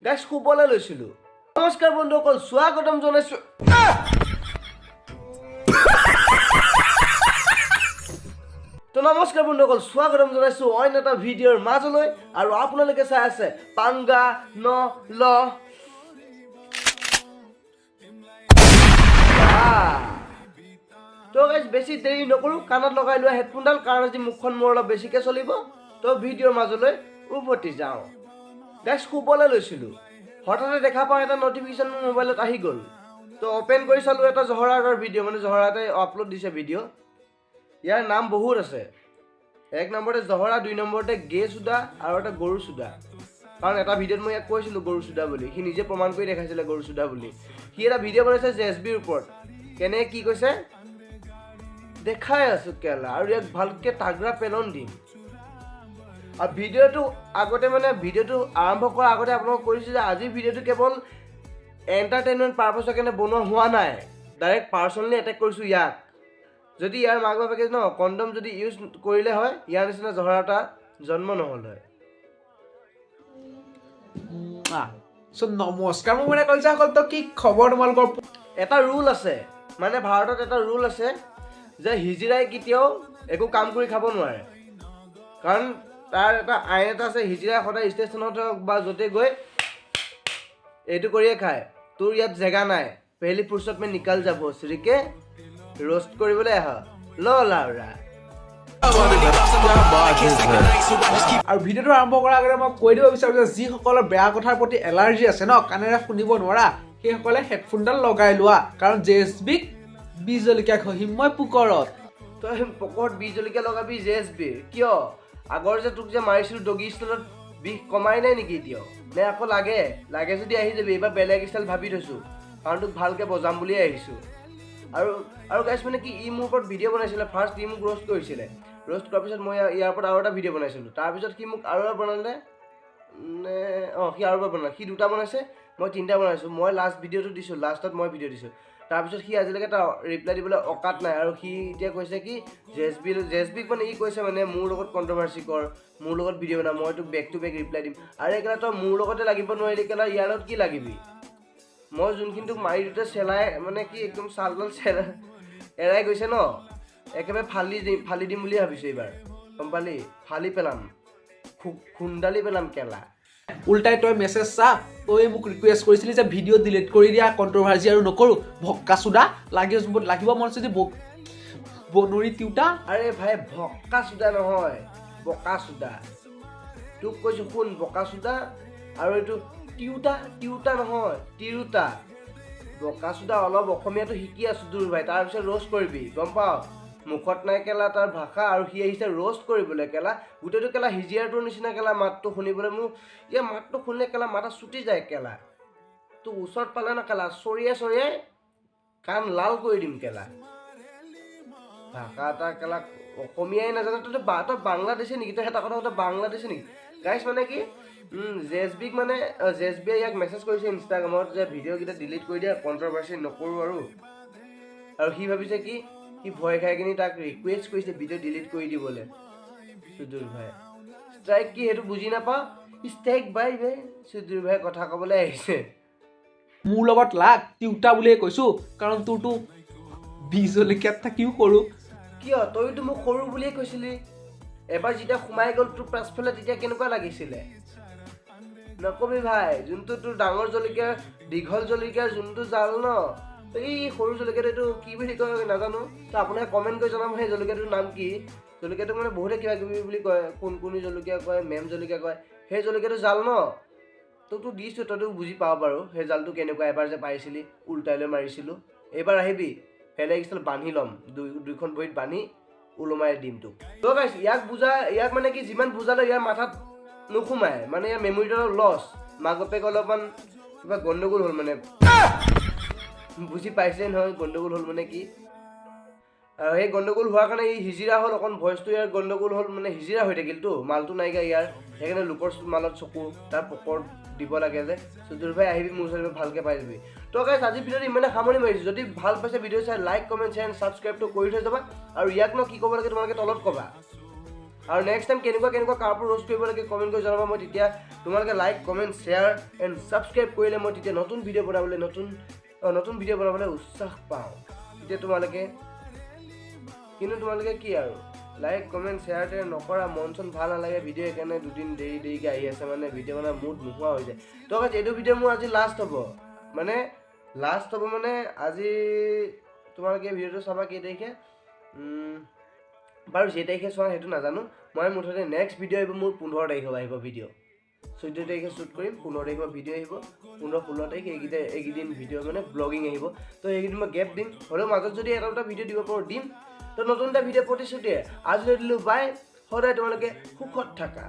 Guys, শুবলৈ লৈছিলোঁ। নমস্কাৰ বন্ধুসকল, স্বাগতম জনাইছোঁ। তো নমস্কাৰ বন্ধুসকল, স্বাগতম জনাইছোঁ অইন এটা ভিডিঅ'ৰ মাজলৈ আৰু আপোনালোকে চাই আছে পাংগা ন ল। তো গাইজ, বেছি দেৰি নকৰোঁ, কাণত লগাই লোৱা হেডফোনডাল, কাৰণ আজি মুখখন মোৰ অলপ বেছিকৈ চলিব। তো ভিডিঅ'ৰ মাজলৈ উভতি যাওঁ। গাইজ, শুবলৈ লৈছিলোঁ, হঠাতে দেখা পাওঁ এটা নটিফিকেশ্যন মোৰ মোবাইলত আহি গ'ল। তো অ'পেন কৰি চালোঁ, এটা জহৰাৰ ভিডিঅ', মানে জহৰা এটাই আপলোড দিছে ভিডিঅ'। ইয়াৰ নাম বহুত আছে। এক নম্বৰতে জহৰা, দুই নম্বৰতে গে চুদা আৰু এটা গৰু চুদা। কাৰণ এটা ভিডিঅ'ত মই ইয়াক কৈছিলোঁ গৰু চুদা বুলি, সি নিজে প্ৰমাণ কৰি দেখাইছিলে গৰু চুদা বুলি। সি এটা ভিডিঅ' বনাইছে জে এছ বিৰ ওপৰত, কেনে কি কৈছে দেখাই আছোঁ কেলা, আৰু ইয়াক ভালকৈ তাগৰা পেলন দিম। আৰু ভিডিঅ'টো আগতে, মানে ভিডিঅ'টো আৰম্ভ কৰাৰ আগতে আপোনালোকক কৈছোঁ যে আজিৰ ভিডিঅ'টো কেৱল এণ্টাৰটেইনমেণ্ট পাৰ্পাছৰ কাৰণে বনোৱা হোৱা নাই, ডাইৰেক্ট পাৰ্চনেলি এটেক কৰিছোঁ ইয়াক। যদি ইয়াৰ মাক বাপেকে ন কণ্ডম যদি ইউজ কৰিলে হয়, ইয়াৰ নিচিনা জহৰা এটা জন্ম নহ'ল হয়। চ' নমস্কাৰ, মোৰ মানে কলিজাসকল, তো কি খবৰ তোমালোকৰ? এটা ৰুল আছে, মানে ভাৰতত এটা ৰুল আছে যে হিজিৰাই কেতিয়াও একো কাম কৰি খাব নোৱাৰে, কাৰণ তাৰ এটা আইন এটা আছে। হিজিৰাই সদায় ষ্টেচনত হওক বা য'তে গৈ এইটো কৰিয়ে খায়। তোৰ ইয়াত জেগা নাই, पहली फुर्सत में निकल যাব। চিৰিকে ৰ'ষ্ট কৰিবলৈ আহ ল লাউৰা। আৰু ভিডিঅ'টো আৰম্ভ কৰাৰ আগতে মই কৈ দিব বিচাৰোঁ যে যিসকলৰ বেয়া কথাৰ প্ৰতি এলাৰ্জি আছে ন, কাণেৰে শুনিব নোৱাৰা, সেইসকলে হেডফোনডাল লগাই লোৱা, কাৰণ জে এছ বিক বিহ জলকীয়া ঘঁহিম মই পুকৰত। তই পকৰত বিহ জলকীয়া লগাবি জে এছ বিৰ? কিয়, আগৰ যে তোক যে মাৰিছিলোঁ ডগি ষ্টাইলত, বিষ কমাই নাই নেকি এতিয়াও? নে আকৌ লাগে? লাগে যদি আহি যাবি, এইবাৰ বেলেগ ষ্টাইল ভাবি থৈছোঁ, কাৰণ তোক ভালকৈ বজাম বুলিয়ে আহিছোঁ। আৰু গাইছ, মানে কি, ই মোৰ ওপৰত ভিডিঅ' বনাইছিলে। ফাৰ্ষ্ট ই মোক ৰ'ষ্ট কৰিছিলে। ৰ'ষ্ট কৰাৰ পিছত মই ইয়াৰ ওপৰত আৰু এটা ভিডিঅ' বনাইছিলোঁ। তাৰপিছত সি মোক আৰু এবাৰ বনালে নে? অঁ, সি আৰু এবাৰ বনালে। সি দুটা বনাইছে, মই তিনিটা বনাইছোঁ। মই লাষ্ট ভিডিঅ'টো দিছোঁ, লাষ্টত মই ভিডিঅ' দিছোঁ। তাৰপিছত সি আজিলৈকে তাৰ ৰিপ্লাই দিবলৈ অকাত নাই। আৰু সি এতিয়া কৈছে কি J S B, J S বিক মানে ই কৈছে, মানে মোৰ লগত কণ্ট্ৰভাৰ্চি কৰ, মোৰ লগত ভিডিঅ' বনা, মই তোক বেক টু বেক ৰিপ্লাই দিম। আৰে কেলা, তই মোৰ লগতে লাগিব নোৱাৰিলি কেলা, ইয়াৰ লগত কি লাগিবি? মই যোনখিনি তোক মাৰি দিওঁতে চেলাই, মানে কি, একদম ছালডাল চেলাই এৰাই গৈছে ন, একেবাৰে ফালি দিম, ফালি দিম বুলি ভাবিছোঁ এইবাৰ, গম পালি? ফালি পেলাম, খুন্দালি পেলাম কেলা। উল্টাই তই মেছেজ চা, তই মোক ৰিকুৱেষ্ট কৰিছিলি যে ভিডিঅ' ডিলিট কৰি দিয়া, কণ্ট্ৰভাৰ্চি আৰু নকৰোঁ। ভক্কা চুদা, লাগি লাগিব মন আছে যদি বনৰী তিউতা। আৰে ভাই, ভক্কা চুদা নহয়, বকা চুদা। তোক কৈছোঁ শুন, বকা চুদা। আৰু এইটো তিউতা, তিউতা নহয়, তিৰোতা। বকা চুদা, অলপ অসমীয়াটো শিকি আছোঁ দূৰ ভাই, তাৰপিছত ৰ'ষ্ট কৰিবি, গম পাৱ? মুখত নাই কেলা তাৰ ভাষা আৰু সি আহিছে ৰ'ষ্ট কৰিবলৈ কেলা। গোটেইটো কেলা হিজিৰাটোৰ নিচিনা কেলা। মাতটো শুনিবলৈ মোৰ, ইয়াৰ মাতটো শুনিলে কেলা মাথা চুটি যায় কেলা। তোক ওচৰত পালে ন কেলা, চৰিয়াই চৰিয়াই কাণ লাল কৰি দিম কেলা। ভাষা এটা কেলা অসমীয়াই নাজানে। তই তই বাংলাদেশী নেকি? তই এটা কথা, তই বাংলাদেশী নেকি? গাইছ, মানে কি, জে এছ বিক, মানে জে এছ বিয়ে ইয়াক মেছেজ কৰিছে ইনষ্টাগ্ৰামত যে ভিডিঅ'কেইটা ডিলিট কৰি দিয়া, কণ্ট্ৰভাৰ্চি নকৰোঁ আৰু। আৰু সি ভাবিছে কি, সি ভয় খাই কিনি তাক ৰিকুৱেষ্ট কৰিছে ভিডিঅ' ডিলিট কৰি দিবলৈ। চুদুৰ ভাই, ষ্ট্ৰাইক কি সেইটো বুজি নাপাওঁ, ষ্ট্ৰাইক বাই বাই। চুদুৰ ভাই কথা ক'বলৈ আহিছে। মোৰ লগত লাগ, তিউতা বুলিয়ে কৈছোঁ, কাৰণ তোৰতো বিহ জলকীয়াত থাকিও সৰু। কিয়, তইতো মোক সৰু বুলিয়ে কৈছিলি। এবাৰ যেতিয়া সোমাই গ'ল তোৰ পাছফালে, তেতিয়া কেনেকুৱা লাগিছিলে নকবি ভাই। যোনটো তোৰ ডাঙৰ জলকীয়াৰ, দীঘল জলকীয়াৰ যোনটো জাল ন, এই সৰু জলকীয়াটো এইটো কি বুলি কয় নাজানো। তো আপোনালোকে কমেণ্ট কৰি জনাব সেই জলকীয়াটোৰ নাম কি। জলকীয়াটো মানে বহুতে কিবা কিবি বুলি কয়, কোনকোণী জলকীয়া কয়, মেম জলকীয়া কয়। সেই জলকীয়াটো জাল ন তোকতো দিছোঁ, তইতো বুজি পাৱ বাৰু সেই জালটো কেনেকুৱা। এবাৰ যে পাইছিলি, উল্টাই লৈ মাৰিছিলোঁ। এইবাৰ আহিবি, বেলেগ ষ্টাইল বান্ধি ল'ম, দুইখন ভৰিত বান্ধি ওলোমাই দিম তোক। তো গাইছ, ইয়াক বুজা, ইয়াক মানে কি, যিমান বুজালে ইয়াৰ মাথাত নোসোমায়, মানে ইয়াৰ মেমৰিটো অলপ লছ। মাক বাপেক অলপমান কিবা গণ্ডগোল হ'ল, মানে বুজি পাইছে নহয় গণ্ডগোল হ'ল মানে কি। আৰু সেই গণ্ডগোল হোৱাৰ কাৰণে ই হিজিৰা হ'ল। অকণ ভইচটো ইয়াৰ গণ্ডগোল হ'ল, মানে হিজিৰা হৈ থাকিলতো, মালটো নাইকিয়া ইয়াৰ, সেইকাৰণে লোকৰ মালত চকু তাৰ পকৰত দিব লাগে যে। চুদুৰ ভাই, আহিবি মোৰ ওচৰত, ভালকৈ পাই যাবি। তো গাইছ, আজি ভিডিঅ'টো ইমানে সামৰণি মাৰিছোঁ। যদি ভাল পাইছে ভিডিঅ' চাই, লাইক, কমেণ্ট, শ্বেয়াৰ, ছাবস্ক্ৰাইবটো কৰি থৈ যাবা। আৰু ইয়াক ন কি ক'ব লাগে তোমালোকে তলত ক'বা। আৰু নেক্সট টাইম কেনেকুৱা কেনেকুৱা কাৰ্পৰ ৰ'ষ্ট কৰিব লাগে কমেণ্ট কৰি জনাবা। মই তেতিয়া তোমালোকে like, comment, share and subscribe কৰিলে মই তেতিয়া নতুন ভিডিঅ' বনাবলৈ উৎসাহ পাওঁ। তেতিয়া তোমালোকে কিন্তু তোমালোকে কি আৰু লাইক, কমেণ্ট, শ্বেয়াৰ তেয়াৰ নকৰা, মন চন ভাল নালাগে ভিডিঅ', সেইকাৰণে দুদিন দেৰি দেৰিকৈ আহি আছে, মানে ভিডিঅ' বনাৰ মুড নোহোৱা হৈ যায়। তো guys, এইটো ভিডিঅ' মোৰ আজি লাষ্ট হ'ব, মানে লাষ্ট হ'ব, মানে আজি তোমালোকে ভিডিঅ'টো চাবা কেই তাৰিখে বাৰু যেই তাৰিখে চোৱা সেইটো নাজানো মই। মুঠতে নেক্সট ভিডিঅ' আহিব মোৰ 15 তাৰিখৰ আহিব ভিডিঅ'। 14 তাৰিখে শ্বুট কৰিম, 15 তাৰিখৰ ভিডিঅ' আহিব। 15, 16 তাৰিখ এইকেইটা এইকেইদিন ভিডিঅ' মানে ব্লগিং আহিব। তো এইকেইদিন মই গেপ দিম, হ'লেও মাজত যদি এটা দুটা ভিডিঅ' দিব পাৰোঁ দিম। তো নতুন এটা ভিডিঅ' প্ৰতিশ্ৰুতিৰে আজিলৈ দিলোঁ বাই। সদায় তোমালোকে সুখত থাকা।